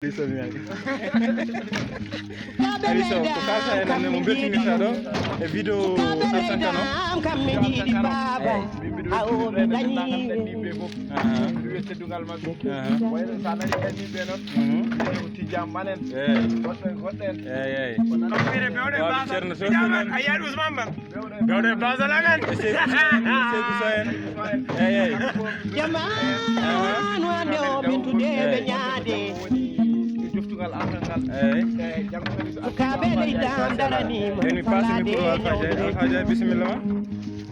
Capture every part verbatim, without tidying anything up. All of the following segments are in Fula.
Aliso mi ari. Aliso ko kasa en ne mo beltinirta ɗo e video Alsan Kano. Kam mi jiiɗi baaba. Awo mi dañi. Aha. Aha. Wayno sa nani kadi ɓe noon. Mhm. Tijjam manen. Eyi. Goɗɗo e goɗɗo en. Eyi, eyi. Wawi Ceerno Sow men. Ayat Ousmane Ba. Gawɗo e Basal amen. E Seyku Sow en. Eyi, eyi. Jamaanu hannde o ɓe tude ɓe ñaade. Eyi. Sukaaɓe leydi an daraniima. Ɓen mi paasi micro Alpha Diaye. Alpha Diaye, bisimilla ma.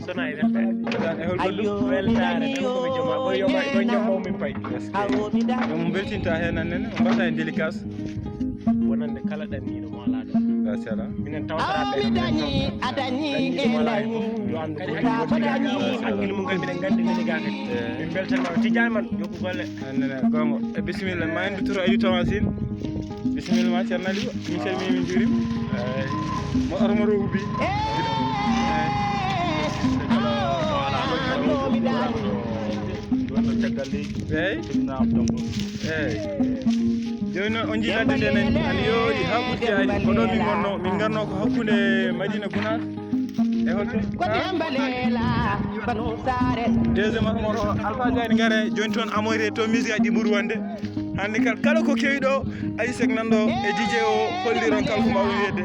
Sona e weltaare. E hol goɗɗum? Weltaare tan ko mi joma. Ko yo ma, ko jom mawmi pay. Eskey. Ɗum beltinta heen annene, on mbaɗa e délicace. Wonande kala ɗanniiɗo mo alaa ɗo. Machallah. Minen tawtara ɓe. Aw mi dañi, a dañi, e dañi. Yo anndu ko woni. Ka ko dañi. Hakkille mum kadi miɗen nganndi nani gaa kadi. Eh. Min mbeltanima Tijjani man, jokku golle. Annene, gonga. E bisimilla, ma en duttoro Aliou Thomas Sine. Bisimilla ma, Ceerno Aliou. Min calmini, min njuurima. Eh. Mo armoro ubbi. Eh. Eh. Aw, an ɗo mi dañi. Ɗum no caggal leydi. Eyi. Tribunal donc. Eyi. Jooni noon on njii ladde nde nani, ana yooɗi haa ɓurti ari. Ko ɗo min ngonno, min ngarno ko hakkunde Madina Gunaas. E holto? Ko Demba Leela, Banu Saare. Deuxième armor o, Alpha Diagne ngare, jooni toon amoyre to musique aji ɓuri wonde. Hannde kal-, kala ko kewi ɗo, Aji Sek nan ɗo e D J o, holliron kala ko mbaawi wiyde.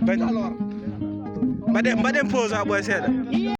Bañ-, mbaɗen, mbaɗen pause ha ɓooya seeɗa.